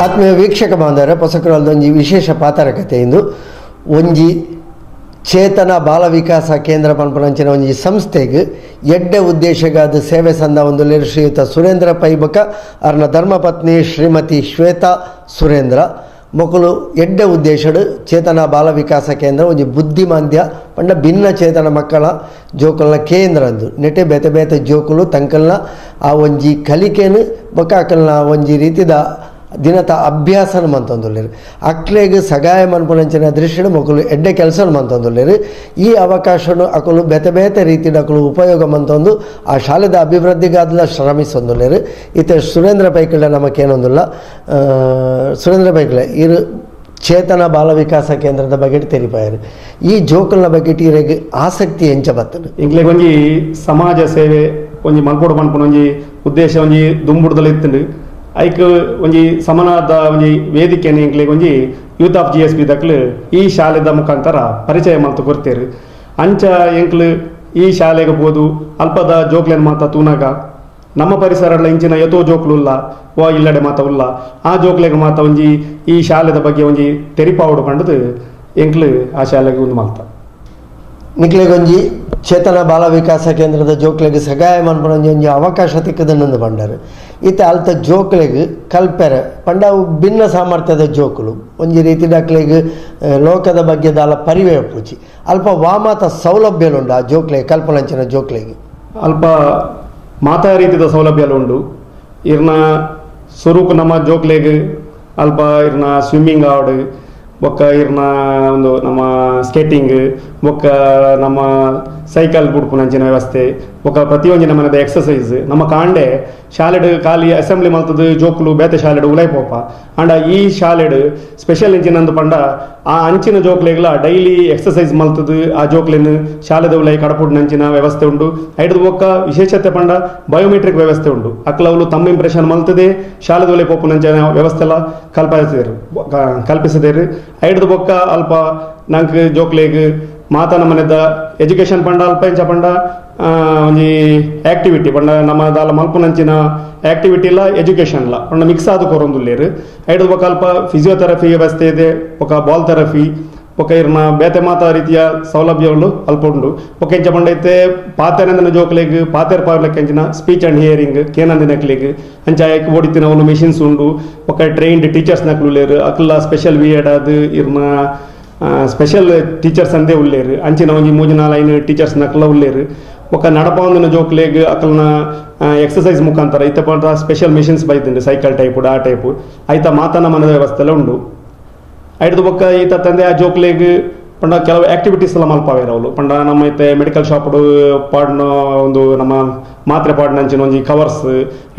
ಆತ್ಮೀಯ ವೀಕ್ಷಕ ಬಾಂಧವರ ಪೊಸಕರೊಂದು ವಿಶೇಷ ಪಾತ್ರಕತೆ ಇಂದು ಒಂಜಿ ಚೇತನ ಬಾಲ ವಿಕಾಸ ಕೇಂದ್ರ ಪನ್ಪುನಂಚಿನ ಒಂಜಿ ಸಂಸ್ಥೆಗ್ ಎಡ್ಡೆ ಉದ್ದೇಶಗಾದ ಸೇವೆ ಸಂದ ಒಂದು ಶ್ರೀಯುತ ಸುರೇಂದ್ರ ಪೈಬಕ ಅರ್ನ ಧರ್ಮಪತ್ನಿ ಶ್ರೀಮತಿ ಶ್ವೇತಾ ಸುರೇಂದ್ರ ಮೊಕಲು ಎಡ್ಡೆ ಉದ್ದೇಶಡು ಚೇತನ ಬಾಲ ವಿಕಾಸ ಕೇಂದ್ರ ಒಂಜಿ ಬುದ್ಧಿಮಾಂದ್ಯ ಪಂಡ ಭಿನ್ನ ಚೇತನ ಮಕ್ಕಳ ಜೋಕುಲ್ನ ಕೇಂದ್ರ ಅಂದು ನೆಟೆ ಬೇತೆ ಬೇತೆ ಜೋಕುಲು ತಂಕಲ್ನ ಆ ಒಂಜಿ ಕಲಿಕೆನು ಬೊಕ್ಕ ಅಕಲ್ನ ಒಂಜಿ ರೀತಿದ ದಿನತ ಅಭ್ಯಾಸನ ಮಂತೊಂದುಲ್ಲೆರ್ ಅಕ್ಲೆಗ್ ಸಗಾಯ ಮನ್ಪುನಂಚಿನ ದೃಷ್ಟಿಡ್ ಮೊಕಲು ಎಡ್ಡೆ ಕೆಲಸ ಮಂತೊಂದುಲ್ಲೆರ್. ಈ ಅವಕಾಶನು ಅಕಲು ಬೇತೆ ಬೇತೆ ರೀತಿಡ್ ಅಕಲು ಉಪಯೋಗ ಮಂತೊಂದು ಆ ಶಾಲೆದ ಅಭಿವೃದ್ಧಿಗಾದಲ ಶ್ರಮಿಸೊಂದುಲ್ಲೆರ್. ಇತ್ತೆ ಸುರೇಂದ್ರ ಪೈಕುಲ ನಮಕೇನೊಂದುಲ್ಲ. ಸುರೇಂದ್ರ ಪೈಕುಲ ಇರು ಚೇತನ ಬಾಲ ವಿಕಾಸ ಕೇಂದ್ರದ ಬಗ್ಗೆ ತೆರಿಪಾಯರು. ಈ ಜೋಕುಲ್ನ ಬಗ್ಗೆ ಇರೆಗ್ ಆಸಕ್ತಿ ಎಂಚ ಬತ್ತುಂಡು? ಎಂಕ್ಲೆಗ್ ಒಂಜಿ ಸಮಾಜ ಸೇವೆ ಒಂಜಿ ಮಲ್ಪೊಡು ಪನ್ಪುನ ಒಂಜಿ ಉದ್ದೇಶ ಒಂಜಿ ದುಂಬುಡ್ದಲ ಇತ್ತುಂಡು. ಐಕ್ ಒಂಜಿ ಸಮನಾದ ಒಂಜಿ ವೇದಿಕೆಯನ್ನು ಎಂಕ್ಲೆಗ್ ಒಂಜಿ youth of G S P ದಕ್ಲು ಈ ಶಾಲೆದ ಮುಖಾಂತರ ಪರಿಚಯ ಮಲ್ತು ಕೊರ್ತೇರು. ಅಂಚ ಎಂಕ್ಲು ಈ ಶಾಲೆಗೆ ಪೋದು ಅಲ್ಪದ ಜೋಕ್ಲೆನ್ ಮಾತ ತೂನಾಗ ನಮ್ಮ ಪರಿಸರಗಳ ಇಂಚಿನ ಎತೋ ಜೋಕ್ಲು ಉಲ್ಲ ವಾ ಇಲ್ಲಡೆ ಮಾತ ಉಲ್ಲ ಆ ಜೋಕ್ಲೆಗ್ ಮಾತ ಒಂಜಿ ಈ ಶಾಲೆದ ಬಗ್ಗೆ ಒಂಜಿ ತೆರಿಪಾವಡು ಪಂಡದು ಎಂಕ್ಲು ಆ ಶಾಲೆಗೆ ಒಂದು ಮಲ್ತ. ನಿಕ್ಲೆಗೊಂಜಿ ಚೇತನ ಬಾಲ ವಿಕಾಸ ಕೇಂದ್ರದ ಜೋಕ್ಲೆಗ್ ಸಗಾಯ ಮನ್ಪುನ ಒಂಜಿ ಅವಕಾಶ ತಿಕ್ಕದನ್ನೊಂದು ಪಂಡರು. ಇತ್ತೆ ಅಲ್ತ ಜೋಕ್ಲೆಗ್ ಕಲ್ಪೆರೆ ಪಂಡ ಅವು ಭಿನ್ನ ಸಾಮರ್ಥ್ಯದ ಜೋಕುಲು ಒಂಜಿ ರೀತಿದ ಅಕ್ಲೆಗ್ ಲೋಕದ ಬಗ್ಗೆ ದಾಲ ಪರಿವೇ ಪೂಜಿ ಅಲ್ಪ ವಾಮಾತ ಸೌಲಭ್ಯಲುಂಡು ಆ ಜೋಕ್ಲೆಗ್ ಕಲ್ಪನಂಚಿನ ಜೋಕ್ಲೆಗ್ ಅಲ್ಪ ಮಾತಾ ರೀತಿದ ಸೌಲಭ್ಯಲು ಉಂಡು. ಇರ್ನ ಸುರುಕು ನಮ್ಮ ಜೋಕ್ಲೆಗ್ ಅಲ್ಪ ಇರ್ನ ಸ್ವಿಮ್ಮಿಂಗ್ ಆವಡು ಬೊಕ್ಕ ಇರ್ನ ಒಂದು ನಮ್ಮ ಸ್ಕೇಟಿಂಗ್ ಬೊಕ್ಕ ನಮ್ಮ ಸೈಕಲ್ ಬುಡ್ಪುನಂಚಿನ ವ್ಯವಸ್ಥೆ ಬೊಕ್ಕ ಪ್ರತಿಯೊಂಜಿ ನಮ್ಮನದ ಎಕ್ಸಸೈಸ್ ನಮ್ಮ ಕಾಂಡೆ ಶಾಲೆಡ್ ಖಾಲಿ ಅಸೆಂಬ್ಲಿ ಮಲ್ತದು ಜೋಕುಲು ಬೇತೆ ಶಾಲೆಡ್ ಉಲೈ ಪೋಪ ಆಂಡ ಈ ಶಾಲೆಡ್ ಸ್ಪೆಷಲ್ ಇಂಚಿನಂದು ಪಂಡ ಆ ಅಂಚಿನ ಜೋಕ್ಲೆಗ್ಲ ಡೈಲಿ ಎಕ್ಸಸೈಸ್ ಮಲ್ತದು ಆ ಜೋಕ್ಲೆನ್ ಶಾಲೆದ ಉಲೈ ಕಡಪುಡ್ನಂಚಿನ ವ್ಯವಸ್ಥೆ ಉಂಡು. ಐಡ್ದು ಬೊಕ್ಕ ವಿಶೇಷತೆ ಪಂಡ ಬಯೋಮೆಟ್ರಿಕ್ ವ್ಯವಸ್ಥೆ ಉಂಡು. ಅಕ್ಲವ್ಲು ತಮ್ಮ ಇಂಪ್ರೆಷನ್ ಮಲ್ತದೆ ಶಾಲೆದ ಉಲೈ ಪೋಪುನಂಚಿನ ವ್ಯವಸ್ಥೆಲ ಕಲ್ಪಿಸಿದೇರು. ಐಡ್ದು ಬೊಕ್ಕ ಅಲ್ಪ ನಂಕ್ ಜೋಕ್ಲೆಗ್ ಮಾತಾ ನಮ್ಮನೆದ ಎಜುಕೇಷನ್ ಪಂಡ ಅಲ್ಪ ಎಂಚ ಪಂಡ ಒಂಜಿ ಆಕ್ಟಿವಿಟಿ ಪಂಡ ನಮ್ಮ ದಾಲ ಮಲ್ಪುನಂಚಿನ ಆಕ್ಟಿವಿಟಿಲ ಎಜುಕೇಷನ್ಲ ಪಂಡ ಮಿಕ್ಸ್ ಆದ್ ಕೊರೊಂದುಲ್ಲೆರ್. ಐಡ್ದು ಬೊಕ್ಕ ಅಲ್ಪ ಫಿಸಿಯೋಥೆರಪಿ ವ್ಯವಸ್ಥೆ ಇದೆ ಬೊಕ್ಕ ಬಾಲ್ ಥೆರಪಿ ಬೊಕ್ಕ ಇರ್ನ ಬೇತೆ ಮಾತಾ ರೀತಿಯ ಸೌಲಭ್ಯಗಳು ಅಲ್ಪ ಉಂಡು. ಬೊಕ್ಕ ಎಂಚ ಪಂಡ ಇತ್ತೆ ಪಾತೆರಂದಿನ ಜೋಕ್ಲೆಗ್ ಪಾತೆರ್ ಪಾರ್ಲೆಕ್ ಅಂಚಿನ speech and hearing ಕೇನಂದಿನಕ್ಲೆಗ್ ಅಂಚ ಐಕ್ ಓಡಿತಿನವುಲು ಮೆಷಿನ್ಸ್ ಉಂಡು. ಬೊಕ್ಕ ಟ್ರೈನ್ಡ್ ಟೀಚರ್ಸ್ ನಕ್ಲು ಉಲ್ಲೆರ್. ಅಕ್ಲ special B Ed ಆದ್ ಇರ್ನ ಸ್ಪೆಷಲ್ ಟೀಚರ್ಸ್ ಅಂದೇ ಉಲ್ಲೆರ್. ಅಂಚಿನ ಒಂಜಿ ಮೂಜಿ ನಾಲ್ ಐನ್ ಟೀಚರ್ಸ್ ನಕ್ಲ ಉಲ್ಲೆರ್. ಬೊಕ್ಕ ನಡಪಾವಂದಿನ ಜೋಕ್ಲೆಗ್ ಅಕಲ್ನ ಎಕ್ಸಸೈಸ್ ಮುಖಾಂತರ ಇತ್ತೆ ಪಂಡ ಸ್ಪೆಷಲ್ ಮೆಷಿನ್ಸ್ ಬೈದುಂಡು ಸೈಕಲ್ ಟೈಪ್ ಆ ಟೈಪ್ ಐತ ಮಾತನ ಮನದ ವ್ಯವಸ್ಥೆಲ ಉಂಡು. ಐಡ್ದು ಬೊಕ್ಕ ಈತ ತಂದೆ ಆ ಜೋಕ್ಲೆಗ್ ಪಂಡ ಕೆಲವು ಆಕ್ಟಿವಿಟೀಸ್ ಎಲ್ಲ ಮಲ್ಪಾವೇರು ಅವ್ಲು ಪಂಡ ನಮ್ಮ ಇತ್ತೆ ಮೆಡಿಕಲ್ ಶಾಪ್ಡು ಪಾಡ್ನ ಒಂದು ನಮ್ಮ ಮಾತ್ರೆ ಪಾಡ್ನಂಚಿನ ಒಂಜಿ ಕವರ್ಸ್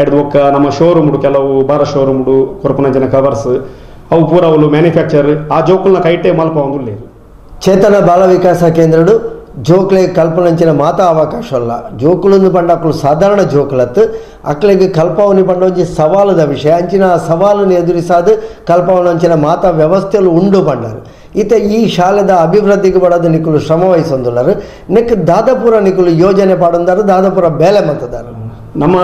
ಐಡ್ದು ಬೊಕ್ಕ ನಮ್ಮ ಶೋರೂಮ್ಡು ಕೆಲವು ಬಾರ ಶೋರೂಮ್ಡು ಕೊರಪುನಂಚಿನ ಕವರ್ಸ್ ಅವು ಪೂರ ಅವ್ಲು ಮ್ಯಾನುಫ್ಯಾಕ್ಚರ್ ಆ ಜೋಕುಲ್ನ ಕೈಟೆ ಮಲ್ಪಾವೊಂದುಲ್ಲೆರ್. ಚೇತನ ಬಾಲ ವಿಕಾಸ ಕೇಂದ್ರಡು ಜೋಕ್ಲೆಗ್ ಕಲ್ಪನಂಚಿನ ಮಾತಾ ಅವಕಾಶ ಅಲ್ಲ. ಜೋಕುಲೊಂದು ಪಂಡ ಅಕ್ಲು ಸಾಧಾರಣ ಜೋಕುಲತ್ತು ಅಕ್ಲೆಗ್ ಕಲ್ಪವನಿ ಪಂಡ ಒಂಜಿ ಸವಾಲುದ ವಿಷಯ. ಅಂಚಿನ ಆ ಸವಾಲನ್ನು ಎದುರಿಸಾದ ಕಲ್ಪವನಂಚಿನ ಮಾತಾ ವ್ಯವಸ್ಥೆಲು ಉಂಡು ಪಂಡರು. ಇತ್ತೆ ಈ ಶಾಲೆದ ಅಭಿವೃದ್ಧಿಗೆ ಬಡದು ನಿಕುಲು ಶ್ರಮ ವಹಿಸೊಂದುಲ್ಲರು. ನೆಕ್ ದಾದಾಪುರ ನಿಕುಲು ಯೋಜನೆ ಪಾಡೊಂದಾರು ದಾದಾಪುರ ಬೇಲೆ ಮಂತದಾರು. ನಮ್ಮ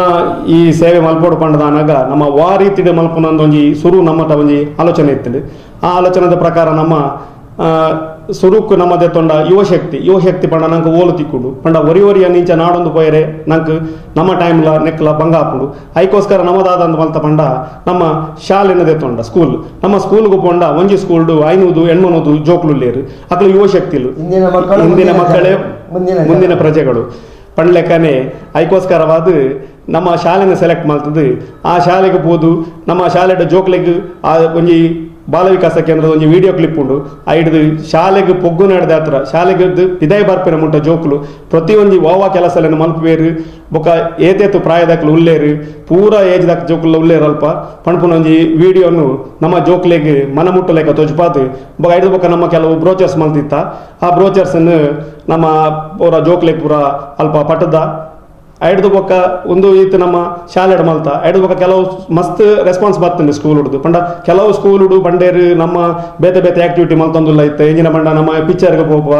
ಈ ಸೇವೆ ಮಲ್ಪೋಡು ಪಂಡದಾನಾಗ ನಮ್ಮ ವಾ ರೀತಿಡ್ ಮಲ್ಪುನಂದು ಒಂಜಿ ಸುರು ನಮ್ಮಟ ಒಂಜಿ ಆಲೋಚನೆ ಇತ್ತು. ಆ ಆಲೋಚನೆದ ಪ್ರಕಾರ ನಮ್ಮ ಸುರುಕು ನಮ್ಮದೆ ತೊಂಡ ಯುವಶಕ್ತಿ ಯುವಶಕ್ತಿ ಪಂಡ ನಂಗೆ ಓಲು ತಿಕ್ಕುಡು ಪಂಡ ಒರಿ ಒರಿಯ ನಿಂಚ ನಾಡೊಂದು ಪೋಯರೆ ನಂಗೆ ನಮ್ಮ ಟೈಮ್ಲ ನೆಕ್ಲ ಬಂಗ ಆಪುಂಡು. ಐಕೋಸ್ಕರ ನಮ್ಮದಾದಂದು ಮಲ್ತ ಪಂಡ ನಮ್ಮ ಶಾಲೆನದೆ ತೊಂಡ ಸ್ಕೂಲ್ ನಮ್ಮ ಸ್ಕೂಲ್ಗೆ ಪೋಂಡ ಒಂಜಿ ಸ್ಕೂಲ್ಡು 500 800 ಜೋಕ್ಲು ಅಕ್ಲು ಯುವಶಕ್ತಿಲು ಹಿಂದಿನ ಮಕ್ಕಳೇ ಮುಂದಿನ ಪ್ರಜೆಗಳು ಪಂಡ್ಲೆಕ್ಕನೆ ಐಕೋಸ್ಕರವಾದ ನಮ್ಮ ಶಾಲೆನ ಸೆಲೆಕ್ಟ್ ಮಾಡ್ತದೆ. ಆ ಶಾಲೆಗೆ ಪೋದು ನಮ್ಮ ಶಾಲೆಡ ಜೋಕ್ಲೆಗ್ ಆ ಒಂಜಿ ಬಾಲ ವಿಕಾಸ ಕೇಂದ್ರದ ಒಂಜಿ ವಿಡಿಯೋ ಕ್ಲಿಪ್ ಉಂಡು. ಐಡ್ದು ಶಾಲೆಗೆ ಪೊಗ್ಗು ನಡೆದ ಹತ್ರ ಶಾಲೆಗೆ ಪಿದಾಯಿ ಬರ್ಪಿನ ಮುಟ್ಟ ಜೋಕುಲು ಪ್ರತಿಯೊಂಜಿ ವಾವಾ ಕೆಲಸಲೆನ್ ಮಲ್ಪುವೇರು ಬೊಕ್ಕ ಏತೇತು ಪ್ರಾಯದಕ್ಲು ಉಲ್ಲೇರು ಪೂರಾ ಏಜ್ ದಕ್ ಜೋಕುಲು ಉಲ್ಲೇರು ಅಲ್ಪ ಪಣಪುನ ಒಂಜಿ ವಿಡಿಯೋನು ನಮ್ಮ ಜೋಕ್ಲೆಗ್ ಮನ ಮುಟ್ಟಲೆಕ್ಕ ತೋಜ್ಪಾತು. ಬೊಕ್ಕ ಐಡ್ದು ಬೊಕ್ಕ ನಮ್ಮ ಕೆಲವು ಬ್ರೋಚರ್ಸ್ ಮಲ್ತಿತ್ತ ಆ ಬ್ರೋಚರ್ಸ್ ನಮ್ಮ ಪೂರ ಜೋಕ್ಲೆಗ್ ಪೂರ ಅಲ್ಪ ಪಟ್ಟದ ಐಡ್ದು ಬೊಕ್ಕ ಒಂದು ಈತ ನಮ್ಮ ಶಾಲೆಡ್ ಮಲ್ತ ಐಡ್ದು ಬೊಕ್ಕ ಕೆಲವು ಮಸ್ತ್ ರೆಸ್ಪಾನ್ಸ್ ಬರ್ತದೆ ಸ್ಕೂಲ್ ಹುಡ್ದು ಪಂಡ ಕೆಲವು ಸ್ಕೂಲ್ ಹುಡು ಬಂಡೇರು ನಮ್ಮ ಬೇತೆ ಬೇತೆ ಆಕ್ಟಿವಿಟಿ ಮಲ್ತೊಂದುಲ್ಲ ಇತ್ತು ಎಂಜಿನ ಪಂಡ ನಮ್ಮ ಪಿಕ್ಚರ್ಗೆ ಪೋಪ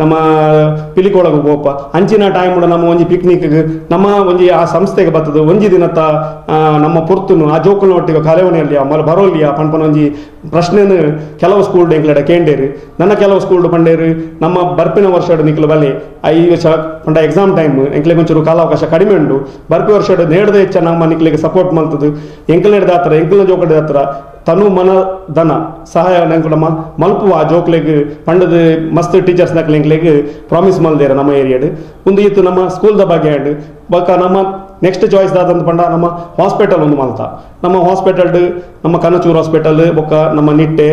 ನಮ್ಮ ಪಿಲಿಕೊಳಗೆ ಪೋಪ ಅಂಚಿನ ಟೈಮ್ ನಮ್ಮ ಒಂಜಿ ಪಿಕ್ನಿಕ್ ನಮ್ಮ ಒಂಜಿ ಆ ಸಂಸ್ಥೆಗೆ ಬರ್ತದೆ ಒಂಜಿ ದಿನತ್ತ ನಮ್ಮ ಪೊರ್ತುನು ಆ ಜೋಕುಲ್ನ ಒಟ್ಟಿಗೆ ಕಲೆವನೆಯಲ್ಲಿ ಮಲ ಬರೋಲಿಯ ಪನ್ಪನ ಒಂಜಿ ಪ್ರಶ್ನೆನು ಕೆಲವು ಸ್ಕೂಲ್ ಎಂಕ್ಲೆಡ ಕೇಂಡೇರು ನನ್ನ ಕೆಲವು ಸ್ಕೂಲ್ ಪಂಡೇರು ನಮ್ಮ ಬರ್ಪಿನ ವರ್ಷ ನಿಕ್ಲು ಬಲೆ ಈ ವರ್ಷ ಪಂಡ ಎಕ್ಸಾಮ್ ಟೈಮ್ ಎಂಕ್ಲೆಗೆ ಒಂಚೂರು ಕಾಲಾವಕಾಶ ಕಡಿಮೆ ಉಂಡು ಬರ್ಪಿ ವರ್ಷ ನೇಡದ ಹೆಚ್ಚ ನಮ್ಮ ನಿಕ್ಲಿಗೆ ಸಪೋರ್ಟ್ ಮಲ್ತದು ಎಂಕಲ್ನೇಡ್ದ ಹತ್ರ ಎಂಕಲ್ನ ಜೋಕಡೆ ಹತ್ರ ತನು ಮನ ಧನ ಸಹಾಯ ನಮ್ಮ ಮಲ್ಪುವ ಆ ಜೋಕ್ಲೆಗ್ ಪಂಡದ ಮಸ್ತ್ ಟೀಚರ್ಸ್ ನಕ್ಲೆ ಎಂಕ್ಲೆಗ್ ಪ್ರಾಮಿಸ್ ಮಲ್ದೇರ ನಮ್ಮ ಏರಿಯಾಡ್ ಒಂದು ಇತ್ತು ನಮ್ಮ ಸ್ಕೂಲ್ದ ಬಗ್ಗೆ ಆ್ಯಂಡ್ ಬೊಕ್ಕ ನಮ್ಮ ನೆಕ್ಸ್ಟ್ ಚಾಯ್ಸ್ ದಾದಂತ ಪಂಡ ನಮ್ಮ ಹಾಸ್ಪಿಟಲ್ ಒಂದು ಮಲ್ತ ನಮ್ಮ ಹಾಸ್ಪಿಟಲ್ ನಮ್ಮ ಕನಚೂರು ಹಾಸ್ಪಿಟಲ್ ಬೊಕ್ಕ ನಮ್ಮ ನಿಟ್ಟೆ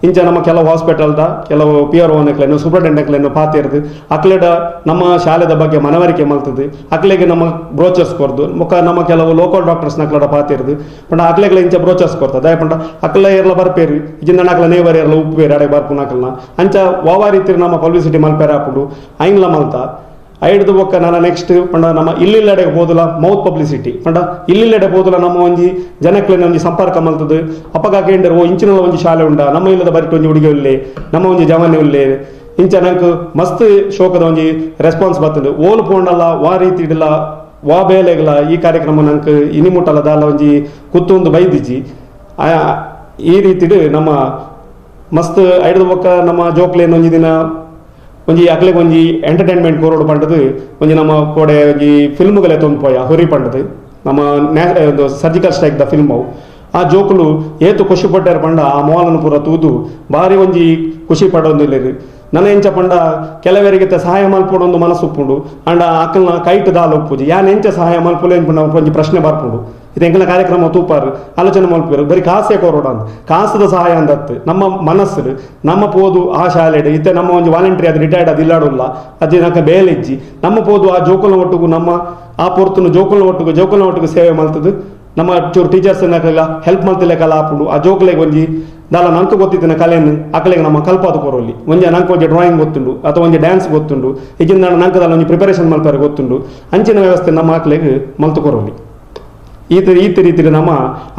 ಇಂಚ ನಮ್ಮ ಕೆಲವು ಹಾಸ್ಪಿಟಲ್ದ ಕೆಲವು ಪಿ ಆರ್ ಓನಕ್ಲೇನು ಸೂಪರಿಂಟೆಂಡೆಂಟ್ಲೇನು ಪಾತಿರ್ದು ಅಕ್ಲೆಡ ನಮ್ಮ ಶಾಲೆದ ಬಗ್ಗೆ ಮನವರಿಕೆ ಮಲ್ತದೆ ಅಕ್ಲೆಗೆ ನಮ್ಮ ಬ್ರೋಚರ್ಸ್ ಕೊರ್ದು ಮುಖ ನಮ್ಮ ಕೆಲವು ಲೋಕಲ್ ಡಾಕ್ಟರ್ಸ್ ನಕ್ಲಡ ಪಾತಿರ್ದು ಪಂಡ ಅಕ್ಲೆಗ್ಲ ಇಂಚ ಬ್ರೋಚರ್ಸ್ ಕೊರ್ತದೆ ದಾಯ ಪಂಡ ಅಕ್ಲ ಏರ್ಲ ಬರ್ಪೇರು ಇಜಿಂದ ನಕ್ಲ ನೇವರ್ ಏರ್ಲ ಉಪ್ಪೇರು ಅಡೆ ಬರ್ಪು ನಕಲ್ನ ಅಂಚ ವಾವಾ ರೀತಿ ನಮ್ಮ ಪಬ್ಲಿಸಿಟಿ ಮಲ್ಪೇರ ಹಾಪುಡು ಐನ್ಲ ಮಲ್ತ ಐಡ್ದು ಬೊಕ್ಕ ನಾನು ನೆಕ್ಸ್ಟ್ ಪಂಡ ನಮ್ಮ ಇಲ್ಲಿಲ್ಲಡೆಗೆ ಹೋದಲ ಮೌತ್ ಪಬ್ಲಿಸಿಟಿ ಪಂಡ ಇಲ್ಲಿಲ್ಲಡೆ ಹೋದಲ ನಮ್ಮ ಒಂಜಿ ಜನಕ್ಲೆನ ಒಂಜಿ ಸಂಪರ್ಕ ಮಲ್ತದೆ ಅಪ್ಪಗ ಕೇಂದ್ರ ಓ ಇಂಚಿನ ಒಂಜಿ ಶಾಲೆ ಉಂಡ ನಮ್ಮ ಇಲ್ಲದ ಬರಿಟ್ ಒಂಜಿ ಹುಡುಗಿ ಉಲ್ಲೆ ನಮ್ಮ ಒಂಜಿ ಜವಾನಿ ಉಲ್ಲೆ ಇಂಚ ನಂಗೆ ಮಸ್ತ್ ಶೋಕದ ಒಂಜಿ ರೆಸ್ಪಾನ್ಸ್ ಬರ್ತದೆ ಓಲು ಪೋಂಡಲ್ಲ ವಾ ರೀತಿ ಇಡಲ್ಲ ವಾ ಬೇಲೆಗಲ ಈ ಕಾರ್ಯಕ್ರಮ ನಂಗೆ ಇನಿ ಮುಟ್ಟಲ್ಲ ದಾಲ ಒಂಜಿ ಕುತ್ತೊಂದು ಬೈದಿಜ್ಜಿ ಈ ರೀತಿಡು ನಮ್ಮ ಮಸ್ತ್ ಐಡ್ದು ಬೊಕ್ಕ ನಮ್ಮ ಜೋಕ್ಲೇನ್ ಒಂಜಿ ದಿನ ಒಂಜಿ ಅಕ್ಲೆಗ್ ಒಂಜಿ ಎಂಟರ್ಟೈನ್ಮೆಂಟ್ ಕೋರೋಡು ಪಂಡದು ಒಂಜಿ ನಮ್ಮ ಕೋಡೆ ಒಂಜಿ ಫಿಲ್ಮ್ಗಳೇ ತೊಂದು ಹುರಿ ಪಂಡದು ನಮ್ಮ ಒಂದು surgical strike the film ಅವು ಆ ಜೋಕುಲು ಏತು ಖುಷಿ ಪಟ್ಟಾರ ಪಂಡ ಆ ಮೋಲನ್ನು ಪೂರ ತೂದು ಭಾರಿ ಒಂಜಿ ಖುಷಿ ಪಡೊಂದಿಲ್ಲೇರು ನನ್ನ ಎಂಚ ಪಂಡ ಕೆಲವರಿಗೆ ಸಹಾಯ ಮಲ್ಪೊಡೊಂದು ಮನಸ್ಸು ಉಪ್ಪುಂಡು ಅಂಡ ಅಕ್ಕಲ್ನ ಕೈಟ್ ದಾಲ ಉಪ್ಪುಜಿ ಯಾನ್ ಎಂಚ ಸಹಾಯ ಮಲ್ಪುಲೆ ಒಂಜಿ ಪ್ರಶ್ನೆ ಬರ್ಪುಂಡು ಇದು ಎಂಕಲ್ನ ಕಾರ್ಯಕ್ರಮ ತೂಪಾರು ಆಲೋಚನೆ ಮಲ್ಪೇರು ಬರೀ ಕಾಸೇ ಕೊರೋಡ ಅಂತ ಕಾಸದ ಸಹಾಯ ಅಂದತ್ತು ನಮ್ಮ ಮನಸ್ಸು ನಮ್ಮ ಪೋದು ಆ ಶಾಲೆಡ್ ಇತ್ತೆ ನಮ್ಮ ಒಂಜಿ ವಾಲಂಟ್ರಿ ಅದು ರಿಟೈರ್ಡ್ ಅದು ಇಲ್ಲಾಡುಲ್ಲ ಅಜ್ಜಿ ನಕ್ಕ ಬೇಲೆಜ್ಜಿ ನಮ್ಮ ಪೋದು ಆ ಜೋಕುಲ್ನ ಒಟ್ಟಿಗೂ ನಮ್ಮ ಆ ಪೊರ್ತುನು ಜೋಕುಲ್ನ ಒಟ್ಟಿಗೂ ಸೇವೆ ಮಲ್ತದು ನಮ್ಮ ಚೂರು ಟೀಚರ್ಸ್ ಹೆಲ್ಪ್ ಮಲ್ತಿಲ್ಲ ಕಲ ಆಪುಂಡು ಆ ಜೋಕುಲೆಗ್ ಒಂಜಿ ದಾಲ ನಂಗೆ ಗೊತ್ತಿತ್ತಿನ ಕಲೆಯನ್ನು ಅಕಲೆಗೆ ನಮ್ಮ ಕಲ್ಪಾದ ಕೊರೋಲಿ ಒಂಜಿ ನಂಗೆ ಒಂಜಿ ಡ್ರಾಯಿಂಗ್ ಗೊತ್ತುಂಡು ಅಥವಾ ಒಂಜಿ ಡ್ಯಾನ್ಸ್ ಗೊತ್ತುಂಡು ಈಗಿನ ನಂಗೆ ದಾಲ ಒಂಜಿ ಪ್ರಿಪರೇಷನ್ ಮಲ್ಪಾರೆ ಗೊತ್ತುಂಡು ಅಂಚಿನ ವ್ಯವಸ್ಥೆ ನಮ್ಮ ಅಕಲೆಗೆ ಮಲ್ತು ಕೊರೋಲಿ ಈ ರೀತಿ ನಮ್ಮ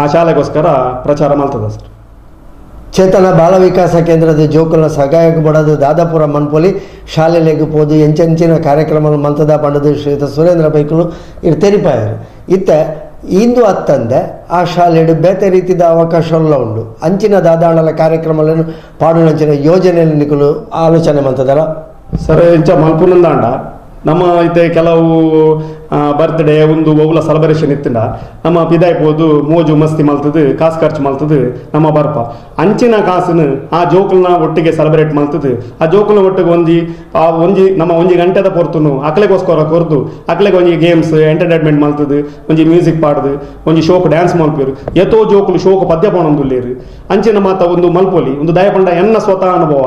ಆ ಶಾಲೆಗೋಸ್ಕರ ಪ್ರಚಾರ ಮಲ್ತದ ಸರ್. ಚೇತನ ಬಾಲ ವಿಕಾಸ ಕೇಂದ್ರದ ಜೋಕುಲ್ನ ಸಹಾಯಕ್ಕೆ ಬಡದು ದಾದಾಪುರ ಮನ್ಪೊಲಿ ಶಾಲೆಲೆಗ್ ಪೋದು ಎಂಚೆಂಚಿನ ಕಾರ್ಯಕ್ರಮ ಮಲ್ತದ ಪಂಡದು ಶ್ರೀಯುತ ಸುರೇಂದ್ರ ಪೈಕುಲು ಇರು ತೆರಿಪಾಯರು. ಇತ್ತೆ ಇಂದು ಅತ್ತಂದೆ ಆ ಶಾಲೆಡು ಬೇತೆ ರೀತಿಯ ಅವಕಾಶಗಳ ಉಂಡು ಅಂಚಿನ ದಾದಾಣಲ ಕಾರ್ಯಕ್ರಮಗಳನ್ನು ಪಾಡುನಂಚಿನ ಯೋಜನೆಯಲ್ಲಿ ನಿಕುಲು ಆಲೋಚನೆ ಮಲ್ತದರ ಸರ್. ಇಂಚ ಮಲ್ಪುನಂದಾಂಡ ನಮ್ಮ ಇತ್ತೆ ಕೆಲವು ಬರ್ತ್ಡೇ ಒಂದು ಒವ್ಲ ಸೆಲೆಬ್ರೇಷನ್ ಇತ್ತಿಂಡ ನಮ್ಮ ಪಿದಾಯ್ ಪೋದು ಮೋಜು ಮಸ್ತಿ ಮಲ್ತದು ಕಾಸು ಖರ್ಚು ಮಲ್ತದು ನಮ್ಮ ಬರ್ಪ ಅಂಚಿನ ಕಾಸನ್ನು ಆ ಜೋಕುಲ್ನ ಒಟ್ಟಿಗೆ ಸೆಲೆಬ್ರೇಟ್ ಮಲ್ತದು ಆ ಜೋಕುಲ್ನ ಒಟ್ಟಿಗೆ ಒಂಜಿ ಆ ಒಂಜಿ ನಮ್ಮ ಒಂಜಿ ಗಂಟೆದ ಪೊರ್ತುನು ಅಕ್ಲೆಗೋಸ್ಕರ ಕೊರ್ದು ಅಕ್ಲೆಗೆ ಒಂಜಿ ಗೇಮ್ಸ್ ಎಂಟರ್ಟೈನ್ಮೆಂಟ್ ಮಲ್ತದು ಒಂಜಿ ಮ್ಯೂಸಿಕ್ ಪಾಡ್ದು ಒಂಜಿ ಶೋಕ್ ಡ್ಯಾನ್ಸ್ ಮಲ್ಪೇರು ಏತೋ ಜೋಕುಲು ಶೋಕ್ ಪದ್ಯ ಪೋಣೊಂದುಲ್ಲೇರು ಅಂಚಿನ ಮಾತ ಒಂದು ಮಲ್ಪೊಲಿ ಒಂದು ದಯ ಪಂಡ ಎನ್ನ ಸ್ವತಃ ಅನುಭವ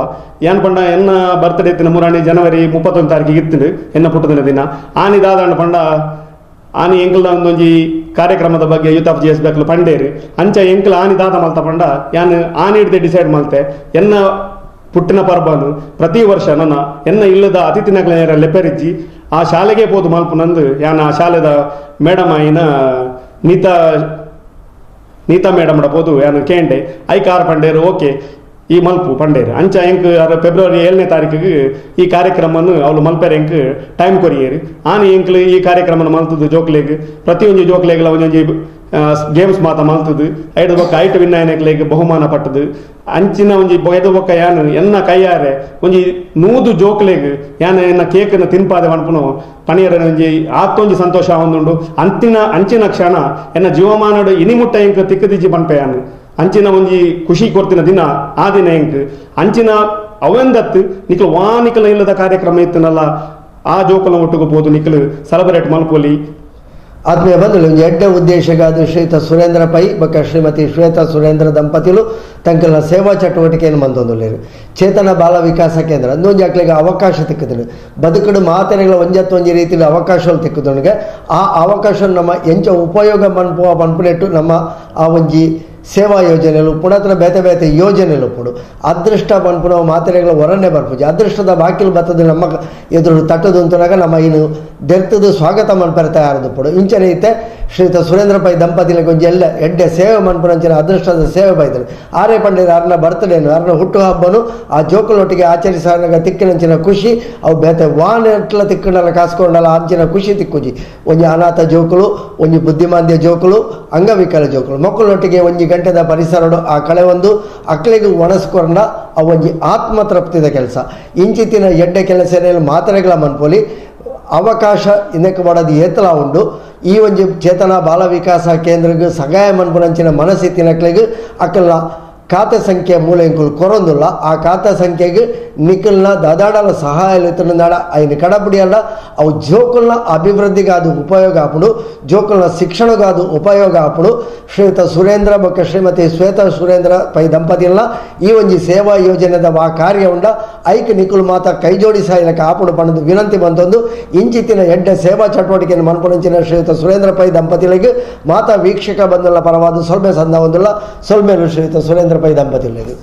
ಏನ್ ಪಂಡ ಎನ್ನ ಬರ್ತ್ಡೇ ಇತ್ತಿನ ಮುರಾಣಿ ಜನವರಿ 31 ತಾರೀಕಿಗೆ ಇತ್ತಿಂಡು ಎನ್ನ ಪುಟ್ಟದಿನ ದಿನ ಆನಿ ದಾದಾಂಡ ಪಂಡ ಆನಿ ಎಂಕಲ್ದ ಒಂದೊಂಜಿ ಕಾರ್ಯಕ್ರಮದ ಬಗ್ಗೆ youth of G S ಬೇಕಲು ಪಂಡೇರು ಅಂಚ ಎಂಕಲ್ ಆನಿ ದಾದ ಮಲ್ತ ಪಂಡ ಯಾನ್ ಆನಿ ಹಿಡ್ದೆ ಡಿಸೈಡ್ ಮಲ್ತೆ ಎನ್ನ ಪುಟ್ಟಿನ ಪರ್ಬನು ಪ್ರತಿ ವರ್ಷ ನನ್ನ ಎನ್ನ ಇಲ್ಲದ ಅತಿಥಿನಗಳ ಲೆಪರಿಜ್ಜಿ ಆ ಶಾಲೆಗೆ ಪೋದು ಮಲ್ಪು ನಂದು ಯಾನ್ ಆ ಶಾಲೆದ ಮೇಡಮ್ ಆಯಿನ ನೀತಾ ನೀತಾ ಮೇಡಮ್ ಪೋದು ಯಾನು ಕೇಂಡೆ I car ಪಂಡೇರು okay ಈ ಮಲ್ಪು ಪಂಡೇರು ಅಂಚ ಎಂಕ್ ಫೆಬ್ರವರಿ 7ನೇ ತಾರೀಕಿಗೆ ಈ ಕಾರ್ಯಕ್ರಮವನ್ನು ಅವಳು ಮಲ್ಪೇರೆ ಎಂಕ್ ಟೈಮ್ ಕೊರಿಯೇರು ಆನಿ ಎಂಕ್ಲು ಈ ಕಾರ್ಯಕ್ರಮನ ಮಲ್ತದ್ದು ಜೋಕ್ಲೆಗ್ ಪ್ರತಿಯೊಂದು ಜೋಕ್ಲೆಗ್ಲ ಒಂಜೊಂಜಿ ಗೇಮ್ಸ್ ಮಾತ ಮಲ್ತದ್ದು ಐದು ಬೊಕ್ಕ ಐಟು ವಿನ್ನಾಯನಕ್ಲೆಗ್ ಬಹುಮಾನ ಪಟ್ಟದು ಅಂಚಿನ ಒಂಜಿ ಬೊಯ್ದ ಬೊಕ್ಕ ಯಾನು ಎನ್ನ ಕೈಯಾರೆ ಒಂಜಿ 100 ಜೋಕ್ಲೆಗ್ ಯಾನು ಎನ್ನ ಕೇಕನ್ನು ತಿನ್ಪಾದೆ ಮನ್ಪುನು ಪಣಿಯರ ಒಂಜಿ ಆತೊಂಜಿ ಸಂತೋಷ ಒಂದುಂಡು ಅಂತಿನ ಅಂಚಿನ ಕ್ಷಣ ಎನ್ನ ಜೀವಮಾನಡು ಇನಿಮುಟ್ಟ ಎಂಕ್ ತಿಕ್ಕದಿಜ್ಜಿ ಪನ್ಪೆ ಯಾನು ಅಂಚಿನ ಒಂಜಿ ಖುಷಿ ಕೊಡ್ತಿನ ದಿನ ಆ ದಿನ ಎಂಕ್ ಅಂಚಿನ ಅವೆಂದತ್ತು ನಿಕ್ಲು ವಾ ನಿಕ್ಲ ಇಲ್ಲದ ಕಾರ್ಯಕ್ರಮ ಇತ್ತನಲ್ಲ ಆ ಜೋಕುಲ ಒಟ್ಟಿಗೆ ಪೋದು ನಿಕ್ಲು ಸೆಲೆಬ್ರೇಟ್ ಮಲ್ಪೊಲಿ. ಆತ್ಮೀಯ ಬಂಧುಗಳು ಒಂಜಿ ಎಡ್ಡೆ ಉದ್ದೇಶಗಾದ ಶ್ರೀಯುತ ಸುರೇಂದ್ರ ಪೈ ಬೊಕ್ಕ ಶ್ರೀಮತಿ ಶ್ವೇತಾ ಸುರೇಂದ್ರ ದಂಪತಿಲು ತಂಕಲ್ನ ಸೇವಾ ಚಟುವಟಿಕೆಯನ್ನು ಮಂದೊಂದುಲ್ಲೇರು. ಚೇತನ ಬಾಲ ವಿಕಾಸ ಕೇಂದ್ರ ಅಂದೊಂಜಿ ಅಕ್ಲೆಗ್ ಅವಕಾಶ ತಿಕ್ಕುದುಂಡು ಬದುಕುಡು ಮಾತೆರೆಗಳ ಒಂಜತ್ತೊಂಜಿ ರೀತಿಯಲ್ಲಿ ಅವಕಾಶಗಳು ತಿಕ್ಕುದುಂಡುಗೆ ಆ ಅವಕಾಶ ನಮ್ಮ ಎಂಚ ಉಪಯೋಗ ಮನ್ಪುವ ಪನ್ಪುನೆಟ್ಟು ನಮ್ಮ ಆ ಒಂಜಿ ಸೇವಾ ಯೋಜನೆಲು ಉಪ್ಪುಂಡು ಅಥವಾ ಬೇತೆ ಬೇತೆ ಯೋಜನೆಲು ಉಪ್ಪುಂಡು. ಅದೃಷ್ಟ ಪನ್ಪುನವು ಮಾತೆರೆಗ್ಲ ಒರನೆ ಬರ್ಪುಜಿ. ಅದೃಷ್ಟದ ಬಾಕಿಲು ಬತ್ತದ ನಮ್ಮ ಎದುರು ತಟ್ಟುದುಂತುನಗ ನಮ್ಮ ಇನ್ನು ದೆರ್ತದು ಸ್ವಾಗತ ಮನ್ಪೆರೆ ತಯಾರದುಪ್ಪುಂಡು. ಇಂಚನೆ ಇತ್ತೆ ಶ್ರೀಯುತ ಸುರೇಂದ್ರ ಪೈ ದಂಪತಿలకు ಒಂಜಿ ಎಲ್ಲ ಎಡ್ಡೆ ಸೇವೆ ಮನ್ಪುನಂಚಿನ ಅದೃಷ್ಟದ ಸೇವೆ ಬೈದರು. ಆರೇ ಪಂಡಿರ ಅರ್ನ ಬರ್ತಡೇನು ಅರ್ನ ಹುಟ್ಟುಹಬ್ಬನು ಆ ಜೋಕುಲೊಟ್ಟಿಗೆ ಆಚರಿಸಾಗ ತಿಕ್ಕಿನಂಚಿನ ಖುಷಿ ಅವು ಬೇತೆ ವಾನೆಟ್ಲ ತಿಕ್ಕಂಡಲ ಕಾಸ್ಕೊಂಡಲ ಅಂಚಿನ ಖುಷಿ ತಿಕ್ಕುಜಿ. ಒಂಜಿ ಅನಾಥ ಜೋಕುಲು, ಒಂಜಿ ಬುದ್ಧಿಮಾಂದ್ಯ ಜೋಕುಲು, ಅಂಗವಿಕಲ ಜೋಕುಲು ಮಕ್ಕಳೊಟ್ಟಿಗೆ ಒಂಜಿ ಗಂಟೆದ ಪರಿಸರಡು ಆ ಕಳೆ ಒಂದು ಅಕ್ಲೆಗ್ ಒಣಸ್ಕೊಂಡ ಅವು ಒಂಜಿ ಆತ್ಮತೃಪ್ತಿದ ಕೆಲಸ. ಇಂಚಿತ್ತಿನ ಎಡ್ಡೆ ಕೆಲಸ ಮಾತ್ರೆಗಳ ಮನ್ಪೊಲಿ ಅವಕಾಶ ಇನ್ನಕ್ಕೆ ಮಾಡೋದು ಏತಲ ಉಂಡು. ಈ ಒಂಜಿ ಚೇತನ ಬಾಲ ವಿಕಾಸ ಕೇಂದ್ರಕ್ಕೆ ಸಹಾಯ ಮನ್ಪುನಂಚಿನ ಮನಸ್ಸಿತ್ತಿನಕ್ಲೆಗ್ ಅಕಲ್ನ ಖಾತೆ ಸಂಖ್ಯೆ ಮೂಲ ಎಂಕುಲು ಕೊರೊಂದುಲ್ಲ. ಆ ಖಾತೆ ಸಂಖ್ಯೆಗೆ ನಿಖಲ್ನ ದಾದಾಡಲ ಸಹಾಯ ಇತ್ತುಂದಾಡ ಐನ ಕಡಪುಡಿಯಲ್ಲ ಅವು ಜೋಕುಲ್ನ ಅಭಿವೃದ್ಧಿಗಾದ ಉಪಯೋಗ ಆಪುಂಡು, ಜೋಕುಲ್ನ ಶಿಕ್ಷಣಗಾದ ಉಪಯೋಗ ಆಪುಂಡು. ಶ್ರೀಯುತ ಸುರೇಂದ್ರ ಬೊಕ್ಕ ಶ್ರೀಮತಿ ಶ್ವೇತಾ ಸುರೇಂದ್ರ ಪೈ ದಂಪತಿಲ್ನ ಈ ಒಂಜಿ ಸೇವಾ ಯೋಜನೆದ ವಾ ಕಾರ್ಯ ಉಂಡ ಐಕ್ ನಿಕುಲ್ ಮಾತ ಕೈ ಜೋಡಿಸಾಯಿಲಕ ಆಪುಂಡು ಪಂಡದು ವಿನಂತಿ ಬಂತೊಂದು ಇಂಚಿತ್ತಿನ ಎಡ್ಡೆ ಸೇವಾ ಚಟುವಟಿಕೆಯನ್ನು ಮನ್ಪುನಂಚಿನ ಶ್ರೀಯುತ ಸುರೇಂದ್ರ ಪೈ ದಂಪತಿಗಳಿಗೆ ಮಾತಾ ವೀಕ್ಷಕ ಬಂಧುಲ ಪರವಾದ ಸೊಲ್ಮೆ ಸಂದ ಒಂದುಲ್ಲ ಸೊಲ್ಮೆನು ಶ್ರೀಯುತ ಸುರೇಂದ್ರ ಪೈ ದಂಪತಿಗಳಿಗೆ.